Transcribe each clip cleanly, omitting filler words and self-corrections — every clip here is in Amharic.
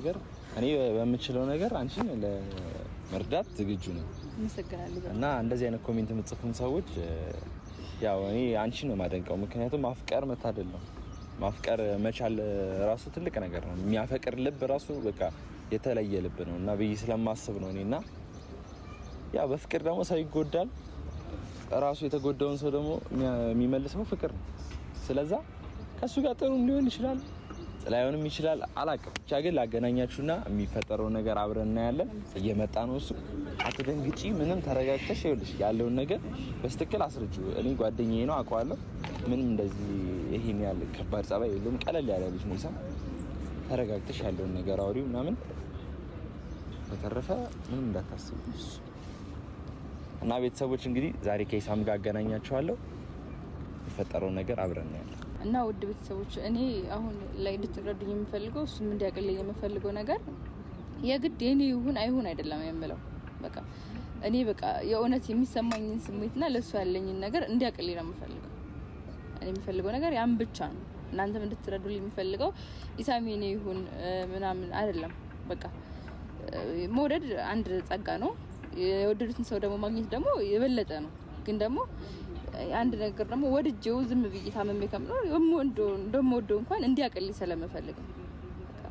ነገር እኔ በምችለው ነገር አንቺን ለመርዳት ዝግጁ ነኝ። አመሰግናለሁ። እና እንደዚህ አይነት comment የምትጽፉን ሰዎች ያው እኔ አንቺን ነው የማደንቀው። ምክንያቱም ማፍቀር መታደል ነው። ማፍቀር መቻል ራሱ ትልቅ ነገር ነው። የሚያፈቅር ልብ ራሱ በቃ የተለየ ልብ ነው እና ብዬ ስለማስብ ነው እኔ እና ያው በፍቅር ደግሞ ሰው ይጎዳል። ራሱ የተጎዳውን ሰው ደግሞ የሚመልሰው ፍቅር ነው። ስለዛ ከእሱ ጋር ጥሩም ሊሆን ይችላል ላይሆንም ይችላል፣ አላውቅም። ብቻ ግን ላገናኛችሁና የሚፈጠረውን ነገር አብረን እናያለን። እየመጣ ነው እሱ። አትደንግጪ፣ ምንም ተረጋግተሽ ይኸውልሽ ያለውን ነገር በስትክክል አስረጂው። እኔ ጓደኛዬ ነው አውቀዋለሁ። ምንም እንደዚህ ይሄን ያህል ከባድ ጸባይ የለውም። ቀለል ያለ ልጅ ነው። ይሳም ተረጋግተሽ ያለውን ነገር አውሪው ምናምን። በተረፈ ምንም እንዳታስቡ እና ቤተሰቦች እንግዲህ ዛሬ ከኢሳም ጋር አገናኛችኋለሁ። የሚፈጠረውን ነገር አብረን እናያለን። እና ውድ ቤተሰቦች እኔ አሁን ላይ እንድትረዱኝ የምፈልገው እሱም እንዲያቀልኝ የምፈልገው ነገር የግድ የኔ ይሁን አይሁን አይደለም የምለው። በቃ እኔ በቃ የእውነት የሚሰማኝን ስሜትና ለእሱ ያለኝን ነገር እንዲያቀልኝ ነው የምፈልገው። እኔ የምፈልገው ነገር ያን ብቻ ነው። እናንተም እንድትረዱልኝ የምፈልገው ኢሳም የኔ ይሁን ምናምን አይደለም። በቃ መውደድ አንድ ጸጋ ነው። የወደዱትን ሰው ደግሞ ማግኘት ደግሞ የበለጠ ነው። ግን ደግሞ አንድ ነገር ደግሞ ወድጄው ዝም ብዬ ታመሜ ከምኖር እንደምወደው እንኳን እንዲያቀልኝ ስለምፈልግ ነው። በቃ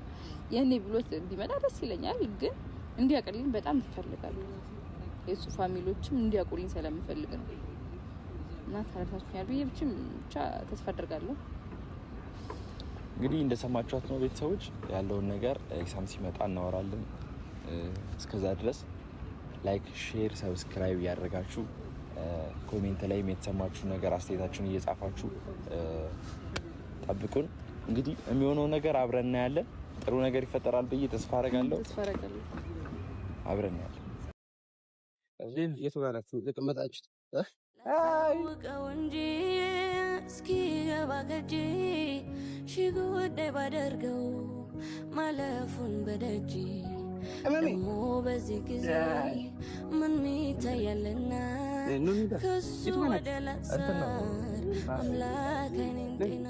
የኔ ብሎት ቢመጣ ደስ ይለኛል፣ ግን እንዲያቀልኝ በጣም እፈልጋለሁ። የእሱ family ዎችም እንዲያውቁልኝ ስለምፈልግ ነው። እና ተረድታችሁኛል ብዬ ብቻ ተስፋ አደርጋለሁ። እንግዲህ እንደሰማችኋት ነው ቤተሰቦች፣ ያለውን ነገር ኢሳም ሲመጣ እናወራለን። እስከዛ ድረስ like፣ share፣ subscribe እያደረጋችሁ comment ላይም የተሰማችሁ ነገር አስተያየታችሁን እየጻፋችሁ ጠብቁን። እንግዲህ የሚሆነው ነገር አብረን እናያለን። ጥሩ ነገር ይፈጠራል ብዬ ተስፋ አደርጋለሁ። ተስፋ አደርጋለሁ። አብረን እናያለን። የቱ ጋር ናችሁ የተቀመጣችሁት? ላሳውቀው እንጂ እስኪገባ ከጄ ሺ ጉዳይ ባደርገው ማለፉን በደጅ ደግሞ በዚህ ጊዜ ምን ይታያልና ከሱ ወደ ላሳር አምላክ አይኔን ጤና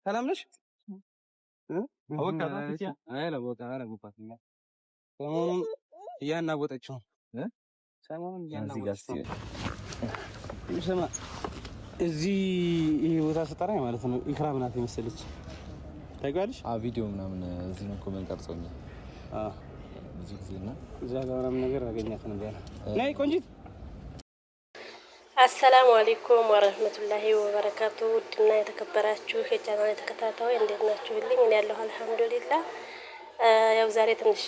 ሰላም ነሽ? ሰሞኑን እያናወጠችው ነው። ሰሞኑን እያናወጠችው ነው። ስማ እዚህ ይሄ ቦታ ስጠራኝ ማለት ነው ኢክራም ናት የመሰለች ታውቂዋለሽ? ቪዲዮ ምናምን እዚህ ነው እኮ የምንቀርጸው እኛ ብዙ ጊዜ እና እዛ ጋር ምናምን ነገር አገኛት ነበር። ነይ ቆንጂት። አሰላሙ አለይኩም ወረህመቱላሂ ወበረካቱ። ውድና የተከበራችሁ የቻናል ተከታታዮች እንዴት ናችሁልኝ? እኔ ያለሁ አልሐምዱሊላህ። ያው ዛሬ ትንሽ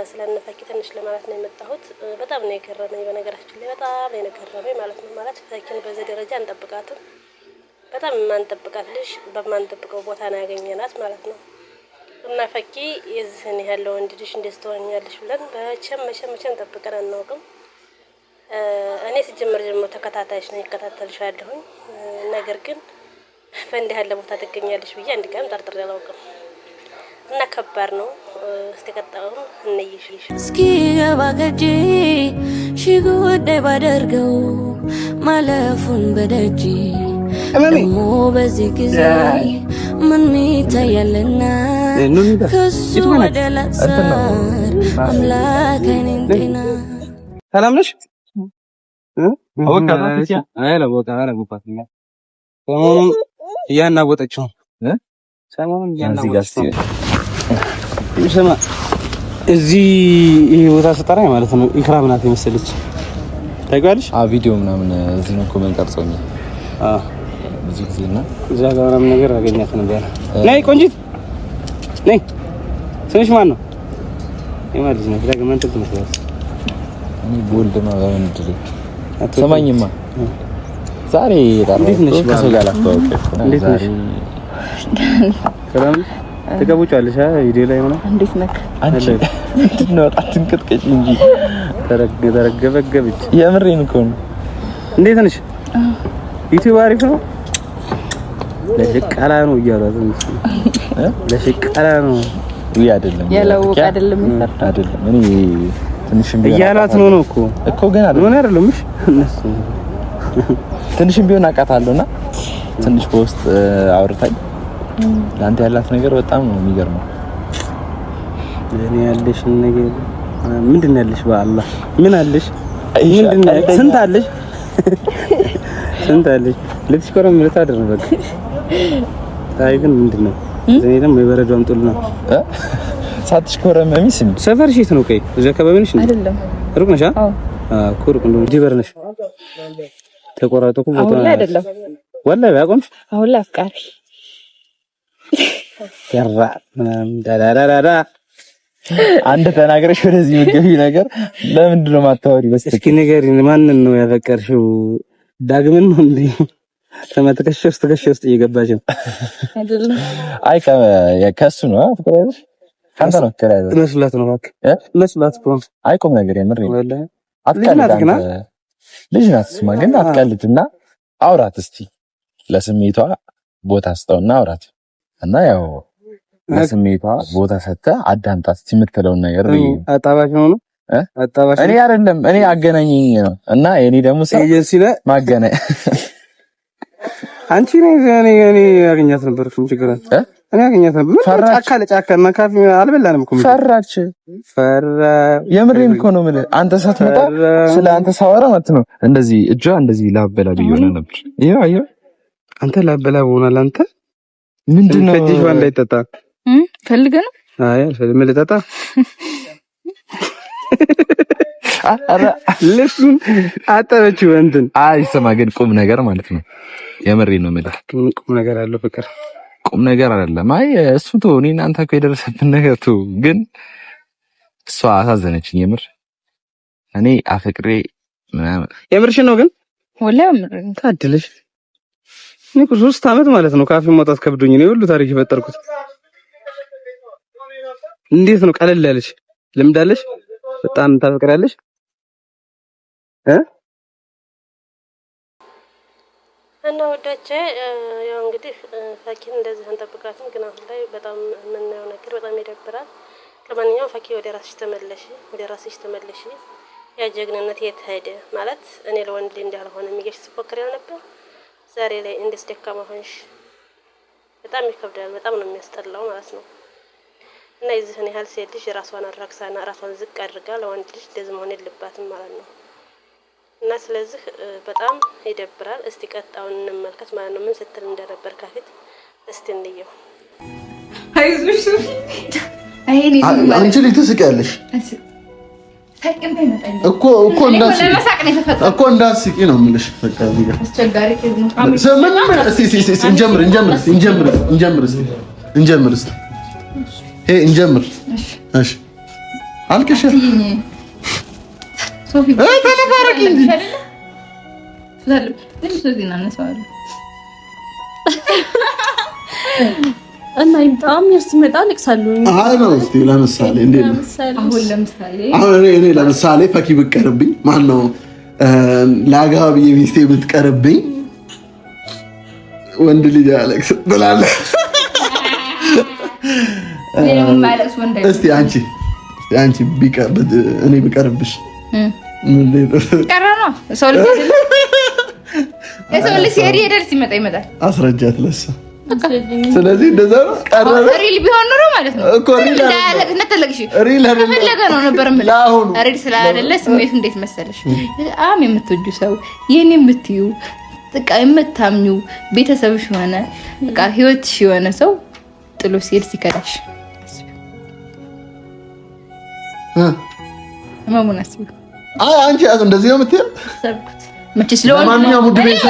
ስለነፈኪ ትንሽ ለማለት ነው የመጣሁት። በጣም ነው የገረመኝ፣ በነገራችን ላይ በጣም ነው የገረመኝ ማለት ነው። ማለት ፈኪን በዚህ ደረጃ አንጠብቃትም። በጣም የማንጠብቃት ልጅ በማንጠብቀው ቦታ ነው ያገኘናት ማለት ነው። እና ፈኪ የዚህን ያለው ወንድ ልጅ እንዴት ትሆኛለሽ ብለን መቼም መቼም መቼም ጠብቀን አናውቅም። እኔ ስጀምር ጀምሮ ተከታታይሽ ነኝ፣ እከታተልሻለሁኝ። ነገር ግን በእንዲህ ያለ ቦታ ትገኛለሽ ብዬ አንድ ቀንም ጠርጥሬ አላውቅም። እና ከባድ ነው። እስቲ ቀጣዩን እንይሽ። እስኪገባ ከጄ ሺ ጉዳይ ባደርገው ማለፉን በደጅ ደግሞ በዚህ ጊዜ ምን ይታያልና ከሱ ወደ ላሳር አምላክ አይኔን ጤና ሰላም ነሽ? ሰሞኑን እያናወጠችው ነው። ሰሞኑን እያናወጠችው ነው። ስማ እዚህ ይሄ ቦታ ስጠራኝ ማለት ነው ኢክራም ናት የመሰለች ታውቂዋለሽ? ቪዲዮ ምናምን እዚህ ነው እኮ የምንቀርጸው እኛ ብዙ ጊዜ እና እዛ ጋር ምናምን ነገር አገኛት ነበር። ነይ ቆንጂት ነይ። ስምሽ ማን ነው? የማን ልጅ ነሽ? ዳግም እንትን ትመስላለች። እኔ ቦልድ ነው በምንድን ነው? ስማኝማ ዛሬ እንዴት ነሽ? ከሰው ጋር ላስተዋውቅሽ። እንዴት ነሽ? ሰላም ነሽ? ትቀቡጫለሽ? ቪዲዮ ላይ ሆነ እንዴት ነህ? አንቺ ምንድን ነው በጣም ትንቅጥቀጭ እንጂ ተረገበገበች። የምሬን እኮ ነው። እንዴት ነሽ? ዩቲዩብ አሪፍ ነው። ለሽቀላ ነው እያሏት ለሽቀላ ነው ውይ አይደለም፣ ያላወቀ አይደለም የሚፈርደው። አይደለም። እኔ ትንሽም ቢሆን እያሏት ነው ነው እኮ እኮ ግን አይደለም ምን አይደለም። እሺ እነሱ ትንሽም ቢሆን አውቃታለሁና ትንሽ በውስጥ አውርታኝ ለአንተ ያላት ነገር በጣም ነው የሚገርመው። ለኔ ያለሽን ነገር ምንድን ነው ያለሽ? በአላህ ምን አለሽ? ምንድን ነው? ስንት አለሽ? ስንት አለሽ? ልትሽኮረም ልታድር ነው በቃ። አይ ግን ምንድን ነው እኔ ደግሞ የበረዶ አምጡልና ሳትሽኮረመሚ ስሚ። ሰፈርሽ የት ነው? ቆይ እዚህ አካባቢ ነሽ እንዴ? አይደለም። ሩቅ ነሽ? አዎ። እኮ ሩቅ እንደሆነ ዲበር ነሽ። ተቆራርጦ እኮ አሁን ላይ አይደለም። ወላሂ አቆምሽ? አሁን ላይ አፍቃሪ ገራ ምናምን ዳዳዳዳ አንድ ተናግረሽ ወደዚህ የምትገቢ ነገር ለምንድን ነው የማታወሪው? እስኪ ንገሪኝ፣ ማንን ነው ያፈቀርሽው? ዳግምን ነው እንዴ? ከመትከሻ ውስጥ ትከሻ ውስጥ እየገባች ነው። አይደለም። አይ ከእሱ ነው ፍቅር ያዘሽ? ከአንተ ነው ፍቅር ያዘሽ? መስላት ነው እባክህ፣ መስላት እኮ ነው። አይ ቁም ነገር የምር ወላሂ አትቀልድ። አንተ ልጅ ናት እሱማ፣ ግን አትቀልድ እና አውራት እስቲ ለስሜቷ ቦታ ስጠውና አውራት እና ያው ለስሜቷ ቦታ ሰጥተህ አዳምጣት እስቲ የምትለውን ነገር። አጣባሽ ነው ነው አጣባሽ። እኔ አይደለም፣ እኔ አገናኘኝ ነው እና እኔ ደግሞ ኤጀንሲ ላይ ማገናኝ አንቺ ነኝ። እኔ ያገኛት ነበር። ምን ችግር አለ? እኔ ያገኛት ነበር። ጫካ ለጫካ እና ካፌ አልበላንም እኮ። ፈራች። ፈራ። የምሬን እኮ ነው የምልህ። አንተ ሳትመጣ ስለ አንተ ሳወራ ማለት ነው እንደዚህ እጇ እንደዚህ ላበላ ብዬሽ ነበር። ይኸው አየኸው፣ አንተ ላበላ ሆናል። አንተ ምንድን ነው ከእጅሽ ውሃ እንዳይጠጣ ፈልገህ ነው? አይ አልፈልግም። ምን ልጠጣ? ልብሱን አጠበችው እንትን። አይ ስማ ግን ቁም ነገር ማለት ነው። የምሬን ነው የምልህ። ቁም ነገር አለው ፍቅር። ቁም ነገር አይደለም። አይ እሱ ተው፣ እኔ እናንተ እኮ የደረሰብን ነገር ተው። ግን እሷ አሳዘነችኝ የምር። እኔ አፍቅሬ ምናምን። የምርሽን ነው ግን? ወላሂ የምሬን። ታድለሽ። እኔ እኮ 3 ዓመት ማለት ነው ካፌ መውጣት ከብዶኝ ነው ሁሉ ታሪክ የፈጠርኩት። እንዴት ነው ቀለል ያለሽ? ልምድ አለሽ? በጣም ታፈቅሪያለሽ? እና ወዳቼ ያው እንግዲህ ፈኪን እንደዚህ አንጠብቃትም፣ ግን አሁን ላይ በጣም የምናየው ነገር በጣም ይደብራል። ለማንኛውም ፈኪ ወደ ራስሽ ተመለሽ፣ ወደ ራስሽ ተመለሽ። ያ ጀግንነት የት ሄደ? ማለት እኔ ለወንድ ልጅ እንዳልሆነ የሚገሽ ስትፎክሪ አልነበር? ዛሬ ላይ እንዴት ደካማ ሆንሽ? በጣም ይከብዳል። በጣም ነው የሚያስጠላው ማለት ነው። እና የዚህን ያህል ሴት ልጅ ራሷን አራክሳና ራሷን ዝቅ አድርጋ ለወንድ ልጅ እንደዚህ መሆን የለባትም ማለት ነው። እና ስለዚህ በጣም ይደብራል። እስቲ ቀጣውን እንመልከት ማለት ነው። ምን ስትል እንደነበር ከፊት እስቲ እንየው። አይዞሽ ሶፊ። አንቺ ልጅ ትስቂያለሽ እኮ እኮ እኮ እንዳትስቂ ነው የምልሽ። በቃ እዚህ ጋር እስቲ እንጀምር እንጀምር እንጀምር እንጀምር እስቲ እንጀምር እስቲ ሄ እንጀምር። እሺ አልቅሽ ሶፊ ተነፋረቂ እንጂ እና ይምጣም ሲመጣ አለቅሳለሁ። አይ ነው እስቲ ለምሳሌ እንዴት ነው አሁን ለምሳሌ አሁን እኔ ለምሳሌ ፈኪ ብትቀርብኝ ማን ነው ለአገባ ብዬ ሚስቴ ብትቀርብኝ ወንድ ልጅ አለቅስ ትላለህ። እስቲ አንቺ አንቺ እኔ ብቀርብሽ ቀረ ነው ሰው ልጅ አይደለም። የሰው ልጅ ሲሄድ ይሄዳል፣ ሲመጣ ይመጣል። አስረጃት ለእሷ። ስለዚህ እንደዛ ነው። ቀረ real ቢሆን ኖሮ ማለት ነው እኮ real real አይደለም። ፈለገ ነው ነበር የምልህ። real ስላይደለ ስሜቱ እንዴት መሰለሽ፣ በጣም የምትወጂው ሰው የኔ የምትዩ በቃ የምታምኚው ቤተሰብሽ የሆነ በቃ ህይወትሽ የሆነ ሰው ጥሎ ሲሄድ ሲከዳሽ ህመሙን አስቢው። አይ አንቺ እንደዚህ ነው የምትይው? መቼስ ለወንድ ልጅ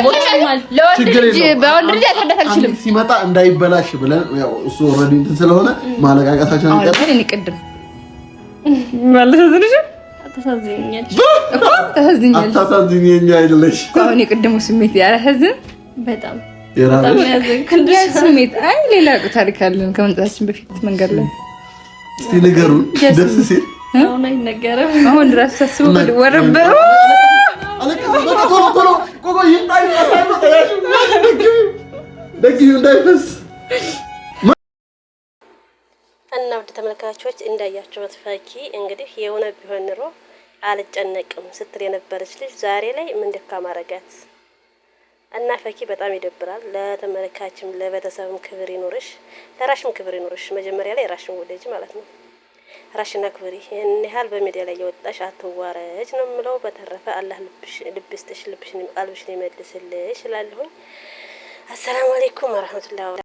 በወንድ ልጅ አልረዳት አልችልም። ሲመጣ እንዳይበላሽ ብለን ያው እሱ already እንትን ስለሆነ ማለቃቀሳችን አንቀር። እኔ ቅድም ታሳዝኛለሽ እኮ ታሳዝኛለሽ። አታሳዝኛለሽ አሁን የቅድሙ ስሜት ያላሳዝን በጣም ስሜት። አይ ሌላ ታሪክ አለን ከመምጣታችን በፊት መንገድ ላይ እስቲ ንገሩን። ደስ ሲል አሁን አይነገርም። አሁን እራሱ ሳስበው ወረበሩ እንዳይፈስ እና ውድ ተመልካቾች እንዳያችሁት ፈኪ እንግዲህ የሆነ ቢሆን ኑሮ አልጨነቅም ስትል የነበረች ልጅ ዛሬ ላይ ምን ደካማ አረጋት? እና ፈኪ በጣም ይደብራል። ለተመልካችም ለቤተሰብም ክብር ይኖርሽ፣ ለራሽም ክብር ይኖርሽ። መጀመሪያ ላይ ራሽን ወደጅ ማለት ነው። ራሽን አክብሪ። ይህን ያህል በሚዲያ ላይ የወጣሽ አትዋረጅ ነው የምለው። በተረፈ አላህ ልብ ይስጥሽ፣ ልብሽን ቀልብሽን ይመልስልሽ እላለሁኝ። አሰላሙ አለይኩም ወረህመቱላሂ።